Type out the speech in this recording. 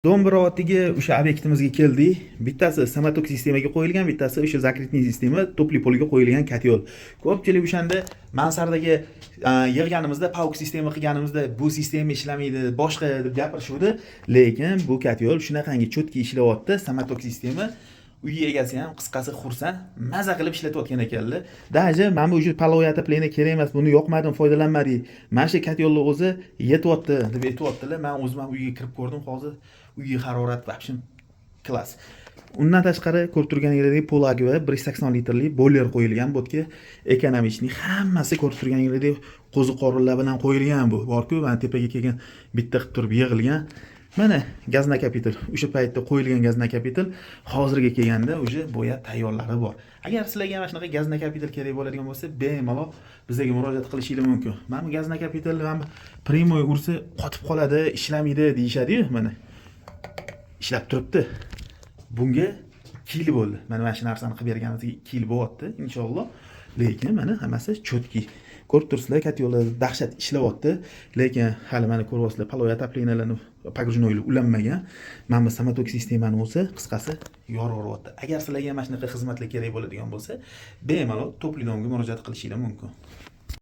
Dom 1 otdagi o'sha obyektimizga keldik. Bittasi самотёк sistemaga qo'yilgan, bittasi o'sha закрытый sistema, тёплый пол ga qo'yilgan котёл. Ko'pchilik o'shanda mansardaga yig'ganimizda, ПАВК sistema qilganimizda, bu sistema ishlamaydi, boshqa deb gapirishuvdi. Lekin bu котёл shunaqangi чётко ishlayapti, самотёк sistema. Uy egasi ham, qisqasi, xursand, maza qilib ishlatayotgan ekanlar. Даже mana bu уже половое отопление kerak emas, buni yoqmadim, foydalanmadik. Mana shu котёл ni o'zi yetyapti deb aytyaptilar. Men o'zim ham uyga kirib ko'rdim, hozir uy harorat вообще класс. Undan tashqari, ko'rib turganingizdek, Polagva 180 litrli бойлер qo'yilgan bu yerga, экономичный hammasi. Ko'rib turganingizdek, qo'ziqorinlar bilan qo'yilgan bu. Borku, mana tepaga kelgan, bitta qilib turib yig'ilgan. Mana газ накопитель, o'sha paytda qo'yilgan газ накопитель hozirga kelganda уже bo'yab tayyorlari bor. Agar sizlarga mana shunaqa газ накопитель kerak bo'ladigan bo'lsa, bemalol bizga murojaat qilishingiz mumkin. Mana bu газ накопитель mana bu прямой ursa qotib qoladi, ishlamaydi deyishadi-yu, mana ishlab turibdi. Bunga 2 yil bo'ldi. Mana shu narsani qilib berganimizga 2 yil bo'lyapti, inshaalloh. Lekin mana hammasi чётко. Ko'rib turibsizlar, котёл lar dahshat ishlayapti. Lekin hali mana ko'ryapsizlar, половое отопление larni погружной ulanmagan. Mana bu самотёк sistemani o'zi, qisqasi, yoraveryapti. Agar sizlarga mana shunaqa xizmatlar kerak bo'ladigan bo'lsa, bemalol Тёплый дом ga murojaat qilishingiz mumkin.